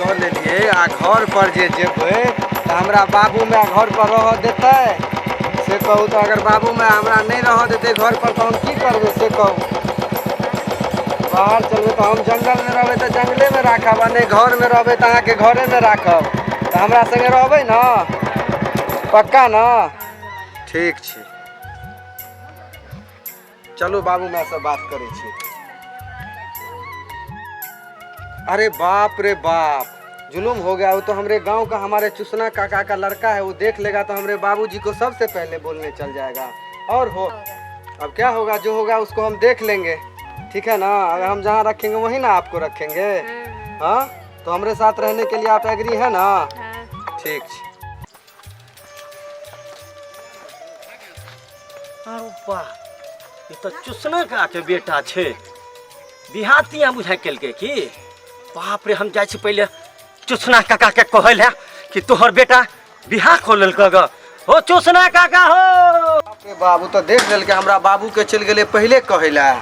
कऽ लेलियै आ घर पर जे जेबै तऽ हमरा बाबू माय घर पर रहऽ देतै से कहू तऽ अगर बाबू माय हमरा नहि रहऽ देतै घर पर तऽ हम की करबै से कहू बाहर चलबै तऽ हम जङ्गलमे रहबै तऽ जङ्गलेमे राखब आ नहि घरमे रहबै तऽ अहाँके घरेमे राखब तऽ हमरा सङ्गे रहबै ने पक्का ने ठीक छै चलू बाबू मायसँ बात करै छी अरे बाप रे बाप जुलूम हो गया वो तो हमरे गांव का हमारे चुसना काका का लड़का है वो देख लेगा तो हमरे बाबूजी को सबसे पहले बोलने चल जाएगा और हो अब क्या होगा जो होगा उसको हम देख लेंगे ठीक है ना अगर हम जहाँ रखेंगे वहीं ना आपको रखेंगे हाँ तो हमरे साथ रहने के लिए आप एग्री है ना ठीक छै अरे बा ई तऽ चुसना का के बेटा छै बिहार तिया बुझाइ केलकै की बाप रे हम जाइ छी पहिले चुसना काका के कहै लए कि तोहर बेटा बियाह कऽ लेलक ग हो चुसना काका हो बाप रे बाबू तऽ देख लेलकै हमरा बाबूके चलि गेलै पहिले कहै लए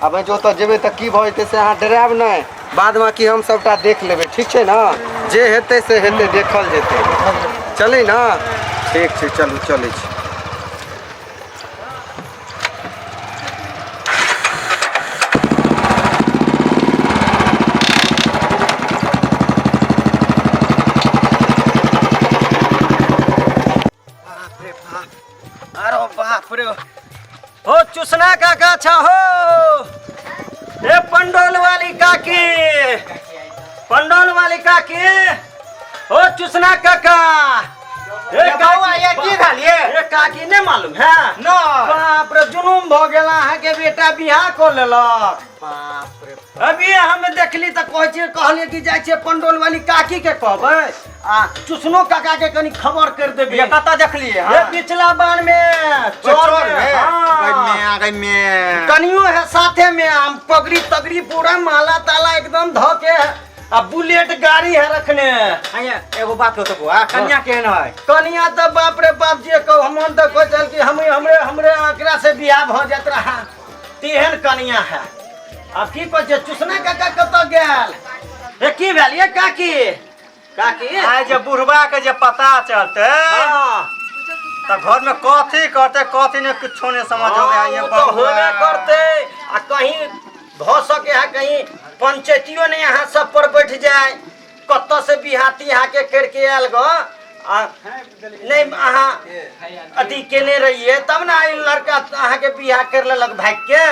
आब जो ओतऽ जेबै तऽ की भऽ जेतै से अहाँ डरायब नहि बाद बाकी हम सभटा देख लेबै ठीक छै ने जे हेतै से हेतै देखल जेतै चली ने ठीक छै चलू चलै छी बाप रे बाप अरे बाप रे हो चुसना काका छा हो ए पंडोल वाली काकी पंडोल वाली काकी हो चुसना काका ए बौआ, ये की भेल ये? ए काकी नहीं मालूम है न बाप रे जुलूम भ गेल अहाँ के बेटा बियाह कऽ लेलक बाप रे अभी हम देखली तऽ कहै छियै कहलियै कि जाइ छियै पंडोल वाली काकी के कहबै आ चुसनो काका के कनी खबर कर देबै ये कतऽ देखलिए ये पिछला बार में चोर चोर में हाँ। गई में आ गई में कनियो है साथे में हम पगड़ी तगड़ी पूरा माला ताला एकदम धो के आ बुलेट गाड़ी है रखने आया एगो बात होतो बुआ कन्या केहन है कनिया तो बाप रे बाप जे कहो हम तो कहै छल कि हम हमरे हमरे एकरा से बियाह भऽ जात रहा तेहन कनिया है आब की कहै छै चुसना काका कतऽ गेल ए की भेल ये काकी काकी आइ जे बुढ़वा के जे पता चलते हाँ। तऽ घर में कथी करते कथी ने कुछो ने समझ आवे हाँ, ये वो तो होबे करते आ कहीं भऽ सके है कहीं पंचायतियो ने यहाँ सब पर बैठ जाए कतऽ से बिहा तिहा के करके आयल ग आ नहीं अहाँ अथी केने रहिए तब ना ई लड़का अहाँ के बियाह कर लेलक भाग के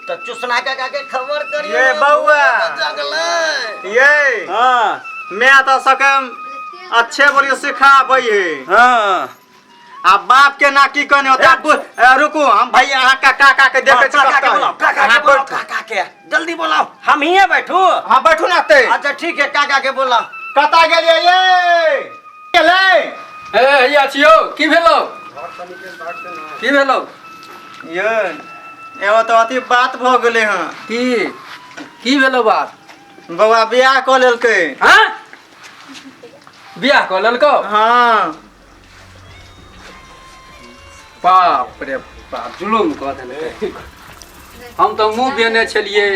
तऽ चुसना काका के खबर करिए ये बउआ। जगलै ये हाँ मैं तो सके अच्छे बोलियो सिखाबै है हाँ आ बाप के ना की कहने होता रुकू हम भाई अहाँ का काका के देखे छी काका के कतऽ है। बोलाओ काका अहाँ के बोलाओ बैठू। काका के जल्दी बोलाओ हम ही बैठू हाँ बैठू ना ते अच्छा ठीक है काका के बोलाओ कतऽ गेलियै ये गेलै ए हैया छियौ की भेलौ की भेलौ ये एगो तऽ अथी बात भऽ गेलै हँ की की भेलौ बात बौआ बियाह कऽ लेलकै हाँ बियाह कऽ लेलकौ हँ बाप रे बाप जुलुम कऽ देलकै हम तऽ मुँह बेने छलियै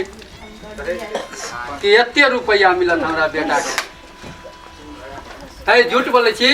कि एते रुपैआ मिलत हमरा बेटाके है झूठ बोलै छी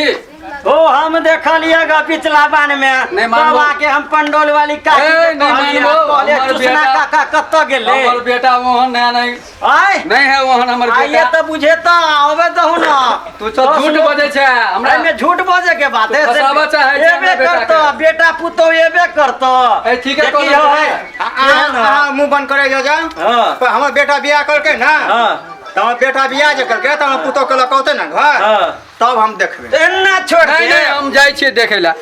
ओ हम देखलिए ग पिछला बान में नहीं मानबो। बाबा के हम पंडोल वाली काकी ए, के नहीं कहलिए, मानबो, कहलिए, हमर चुसना बेटा- काका कतऽ गेलै हमर बेटा ओहन नया नहीं आय नहीं है ओहन हमर आइए बेटा तऽ बुझे तऽ आबे दहु ना तू सब झूठ बजै छै हमरा एहिमे झूठ बजे के बात है तू फसाबऽ चाहै छै एबे हमरा बेटा करतो के। बेटा पुतोह एबे करतो ए, ठीके देखियौ कहलहुँ है अहाँ अहाँ मुँह बंद करे जो जा हाँ। पर हमर बेटा बियाह करके ना हाँ। तऽ हमर बेटा बियाह जे करके तऽ हमर पुतोह के लऽ कऽ औतै ने घर हाँ। तब हम देखबै एना छोड़ नहीं दे नहीं हम जाइ छियै देखै लए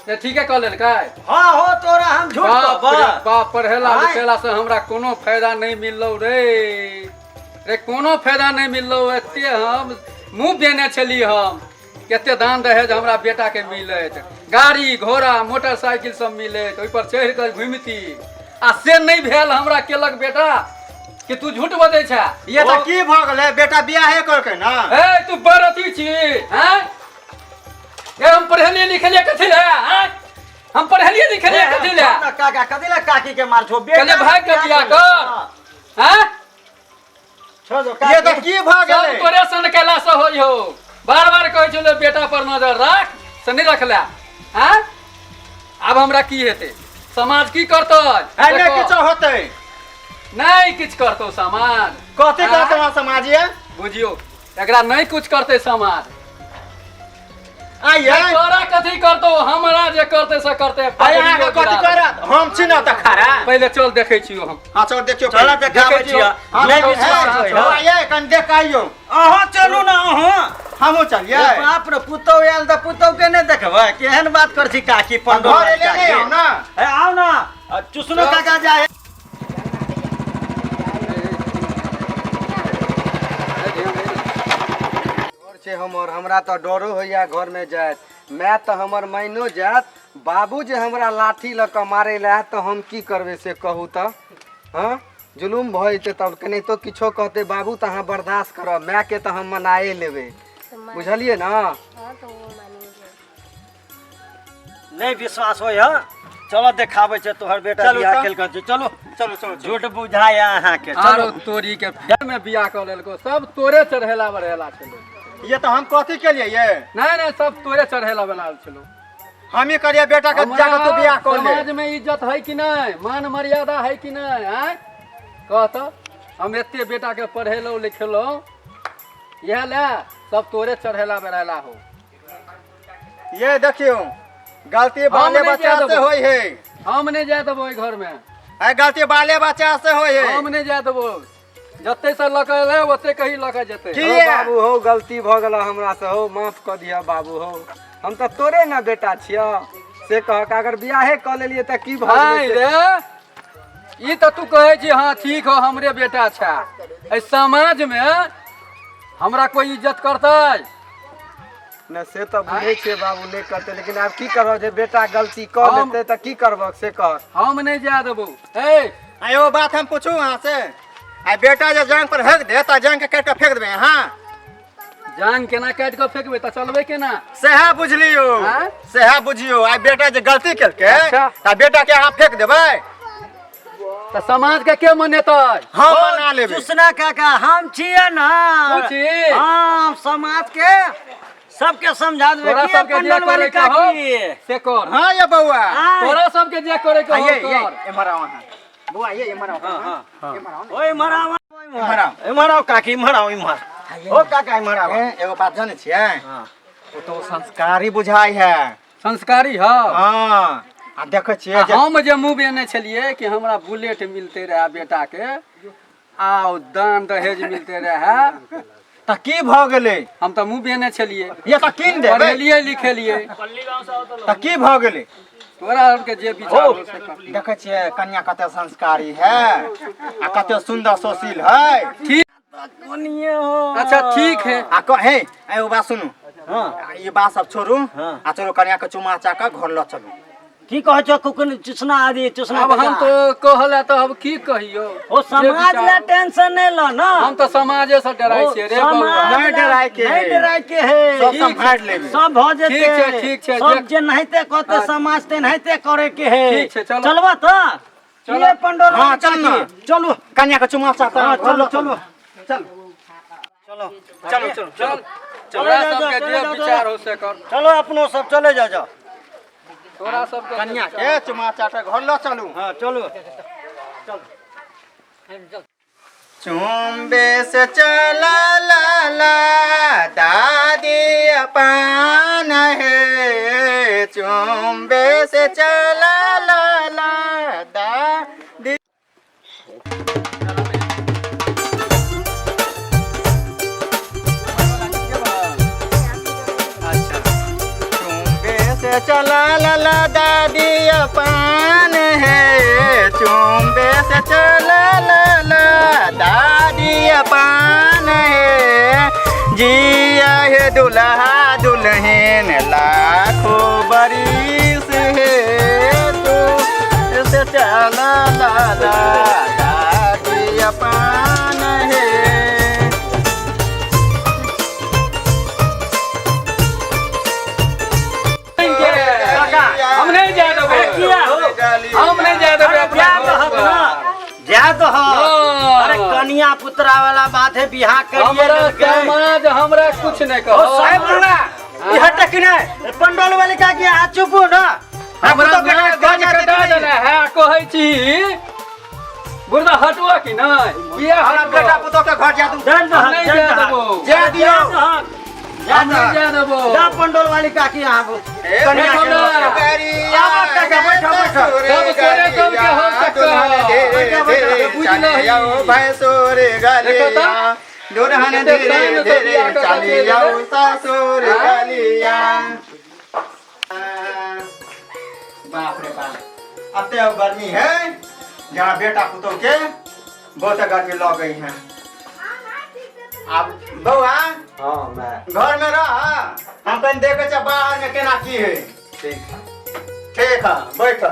से ठीके कह लेलकै हाँ हो तोरा हम झूठ बाप रे कहब बाप पढ़ेला आँय? लिखेला से हमरा कोनो फायदा नहीं मिललो रे रे कोनो फायदा नहीं मिललो एते हम मुँह बेने छली हम कते दान दहेज हमरा बेटा के मिलैत गाड़ी घोड़ा मोटरसाइकिल सब मिलैत ओहि पर चढ़ि कऽ घुमती आ से नहीं भेल हमरा केलक बेटा कि तू झूठ बजै छै ये तऽ की भऽ गेलै बेटा बियाहे करके ना ए तू बड़ अथी छी हैं ए हम पढ़लिए लिखलिए कथी ले हैं हम पढ़लिए लिखलिए कथी ले काका कथी ले काकी के मार छो कहलिए भाग के बियाह कर हैं छोड़ दो ये तऽ की भऽ सब गेलै तोरे सन केला से होई हो। बार बार कहै छलै बेटा पर नजर राख, से नहि रखला। आँ, आब हमरा की हेतै? समाज की करतै? आइ नहि देखो, किछो होतै। नहि किछु करतौ समाज। कथी आँय? कहतै अहाँ समाज ये? बुझियौ, एकरा नहि कुछ करतै समाज। आइ ये तोरा कथी करतौ? हमरा जे करतै से करतै। आइ अहाँके कथी करत? हम छी ने तऽ खड़ा। पहिले चल, देखै छियौ हम। हाँ, चल देखियौ। चल देखाबै देखै छियै। हाँ, नहि देखो, विश्वास हे, होइ बौआ ये कनि देख के आइयौ। अहाँ चलू ने अहाँ। हमहूँ चलियै। रे बाप रे, पुतहु आयल तऽ पुतहु के नहि देखबै? केहन बात करै छी काकी? पंडो घर एले नहि आउ ने। ए आउ ने, आ चुसनो काका जाए। घर छै हमर, हमरा तऽ डरो होइया घरमे जाइत। माय तऽ हमर माइनो जायत, बाबू जे हमरा लाठी लऽ कऽ मारै लए आयत तऽ हम की करबै से कहू तऽ? हँ, जुलुम भऽ जेतै तब। केनाहितो किछो कहतै बाबू तऽ अहाँ बर्दाश्त करब, मायके तऽ हम मनाए लेबै। बुझलियै ने? हाँ, तो वो मानेंगे। नहि विश्वास होइ है, चलो देखाबै छै तोहर बेटा चलू बियाह तऽ। केलकै छै। चलू। चलू चलू चलू। झूठ बुझाया अहाँके। आरो चलू। तोरी के फेर में बियाह कऽ लेलको, सब तोरे चढ़ेला बढ़ेला छलो। ये तऽ हम कथी केलियै ये? नहीं नहीं, सब तोरे चढ़ेला बना छलो। हम ही करिए बेटा के जाके तू बियाह कर ले। समाज में इज्जत है कि नहीं? मान मर्यादा है कि नहीं? आँय, कह तऽ, हम एते बेटा के पढ़ेलहुँ लिखेलहुँ इएह ले सब तोरे चढ़ेला बढ़ेला हो। ये देखियो, गलती बाले नहि बच्चा जाय से देबो। होई है। हम नहीं जाय देबो ओहि घर में। आइ गलती बाले बच्चा से होई है। हम नहीं जाय देबो, जते से लऽ के एलै ओते कहीं लऽ के जेतै। की हो ये? बाबू हो, गलती भऽ गेल हमरा से, हो माफ कऽ दिअ बाबू हो। हम तऽ तोरे ने बेटा छियौ, से कहक अगर बियाहे कऽ लेलियै तऽ की भऽ आँय गेलै से? रे, ई तऽ तू कहै छी हाँ ठीक हो, हमरे बेटा छै। एहि समाज में हमरा कोई इज्जत करतै? ने से तऽ बुझै छियै बाबू, नहि करतै, लेकिन आब की करब जे बेटा गलती कऽ लेतै तऽ की करबक से कह। हम नहि जाय देबौ। ए आ एगो बात हम पूछू अहाँ से, आ बेटा जे जांग पर हेक दे तऽ जांग के काटि के फेंक देबै अहाँ? जान केना काटि कऽ फेकबै तऽ चलबै केना? सएह बुझलियौ। आँय? सएह बुझियौ, आइ बेटा जे गलती केलकै अच्छा। तऽ बेटा के अहाँ फेंक देबै? तऽ समाज के के मनेतै? हम मना लेबै। चुसना काका, हम छियै ने। तू छी? हम समाज के सबके समझा देबै। तोरा की सबके जे पंडल वाली करे के हो काकी से कर। हाँ ये बौआ। आँय। तोरा सबके जे करे के आ हो ये ये कर। एम्हर आओ अहाँ बौआ, ये एम्हर आओ। हाँ, एम्हर आओ ने। ओए इम्हर आउ। एम्हर आओ। इम्हर आउ काकी, इम्हर आउ, इम्हर ओ काका, इम्हर आउ। ए, एगो बात जानै छियै? हाँ। ओ तो संस्कारी बुझाइ है। संस्कारी हौ। हाँ, आ देखै छियै आ जे हम जे मुँह बेने छलियै कि हमरा बुलेट मिलते रहे बेटा के आ दान दहेज मिलते रहे। तऽ की भऽ गेलै? हम तऽ मुँह बेने छलियै। ये तऽ कीन देबै। पढ़ेलियै लिखेलियै। तऽ की भऽ गेलै? तोरा आरके जे विचार हो से कर। देखै छियै कन्या कते संस्कारी है आ कते सुन्दर सुशील है। ठीक। कोनिये हो। अच्छा ठीक है। आ हे, एगो बात सुनू। हाँ। आ ई बात सब छोड़ू। हाँ। आ चलू, कन्या के चुमा चा कऽ घर लऽ चलू। की कहै छौ कुकुन चुसना आदि चुसना अब हम काका? तो कहला तऽ अब की कहियौ? ओ जे समाज विचार ला हो। टेंशन नहीं लो ना। हम तऽ समाजे से डराइ ओ छियै रे बौआ। समाज नहि ला- डराय के नहीं है। डराय के है। सब ठीक सम्हारि लेबै। सब भ जेते। ठीक छै, ठीक छै, सब जे- जे नहिते कहते हाँ। समाज ते नहिते करे के है। ठीक छै, चलो। चलबा तऽ? चलो। ये पंडोल हाँ, चल ना। चलू। कन्या के चुमा चा हाँ, कऽ घर चलो लऽ चलो। चलू। चलो। चलू चलू। चल। चलो तोरा जाओ, सबके चलो जे जाओ, विचार हो से कर। चलो, अपनो सब चले जाओ जाओ। तोरा सबके जे कन्या विचार- के चुमा चा कऽ घर लऽ चलू। हाँ चलो। चुम्बे से चला ला ला दादी अपान है, चुम्बे से चला ला ला दादी। अच्छा। चुम्बे से चला ला ला दादी अपान है, चुम्बे से चला ला ला दादी अपान है, जिया है दुल्हा दुल्हन लाखों बरिस है, तू से चला ला ला दादी अपान है। हम नहीं जाय देबै। किया हो? हम नहीं जाय देबै। अरे जा दहक ना, जा दहक। हाँ। अरे कन्या कनिया पुतरा वाला बात है, बियाह करिए हमरा लेलकै। समाज हमरा कुछ नहीं ओ कहो। साहेब हमरा ई हटे कि नहीं पंडौल वाली का कि आ चुप हो ना। हमरा तो बेटा माय घर गज जाते कटा नहीं। देने है, कहै छी बुढ़ा हटुआ कि नहीं किया हमरा हटुआ? बेटा पुतोह के घर जा तू। जान दहक, नहीं जान जाए दहक। देबो। जा दियौ। जान दहक, जान हम नहीं दहक। जाए देबो। जा पंडौल वाली काकी यहाँ कनिया के देखो ना। आबो काका, बैठो, बैठो। सब तोरे सबके हो सकल। बैठो, बैठो, बुझ लही। भैंसुर देखो गलिया तो। दुल्हन कते धीरे शान से धीरे बियाह कऽ चली के जाओ गेलै। ससुर हाँ? गलिया। बाप रे बाप, अब तो गर्मी है जहाँ बेटा पुतोह के बहुत गर्मी लग गई है। अब बउआ हाँ मैं घर में रह, हम कहीं देखे छे बाहर में केना की है। ठीक। ठीक है, बैठ। अब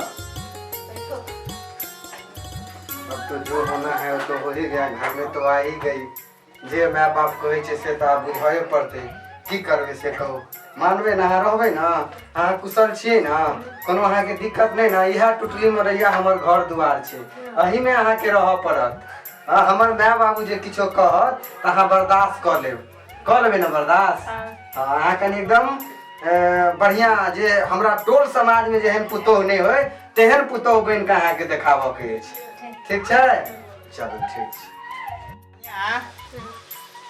तो जो होना है वो तो हो ही गया, घर में तो आ ही गई। जे my बाप कहै छै से तऽ आब बुझबे पड़तै। की करबै से कहू? मानबै ने अहाँ? रहबै ने अहाँ? कुशल छियै ने? कोनो अहाँके दिक्कत नहि ने? इएह टुटली मरैया हमर घर दुआर छै, एहिमे अहाँके रहऽ पड़त। हँ, हमर माय बाबू जे किछो कहत तऽ अहाँ बर्दाश्त कऽ लेब। कऽ लेबै ने बर्दाश्त? हँ, अहाँ कनि एकदम बढ़िआँ, जे हमरा टोल समाजमे जेहन पुतोहु नहि होइ तेहन पुतोहु बनि कऽ अहाँके देखाबऽके अछि। ठीक छै? चलू, ठीक छै।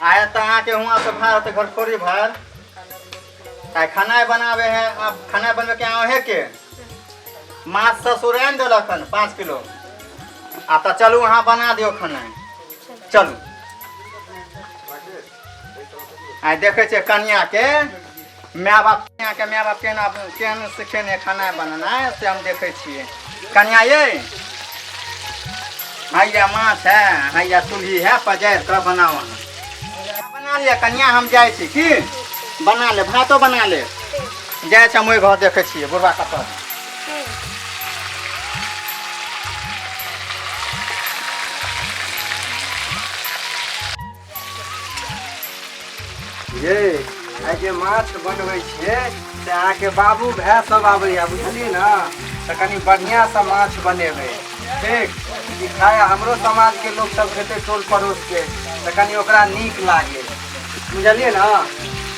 आया तो अहाँके हुआँ से भारत घर खोरी भर आइ खाना बनावे है। अब खाना बनबे के आवे है के माछ ससुर आनि देलक हन 5 किलो। आ तऽ चलू अहाँ बना दियौ खाना। चलू, आइ देखै छियै कनिया के माय बाप, कनिया के माय बाप केना केहन सिखेने खाना बनेनाइ से हम देखै छियै। कनिया ये, हैया माछ है, हैया चूल्ही है, पजारि कऽ बनाउ। अहाँ बना लिअ कनिया, हम जाइ छी। की बना ले, भातो बना ले। जाइ छी हम ओहि घर, देखै छियै बुढ़बा कतऽ। ये आइ जे माछ बनबै छियै से अहाँके बाबू भाय सब आबैया, बुझलियै ने? तऽ कनि बढ़िआँसँ माछ बनेबै, ठीक? ई खाय हमरो समाजके लोक सब खेतै, टोल पड़ोसके, तऽ कनि ओकरा नीक लागै, बुझलियै ने?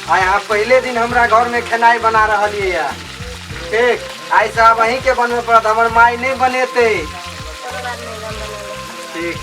आइ अहाँ पहिले दिन हमरा घरमे खेनाइ बना रहलियै यऽ, ठीक? आइसँ आब अहीँके बनबऽ पड़त, हमर माय नहि बनेतै। कोनो बात नहीं, हम बनेबै। ठीक।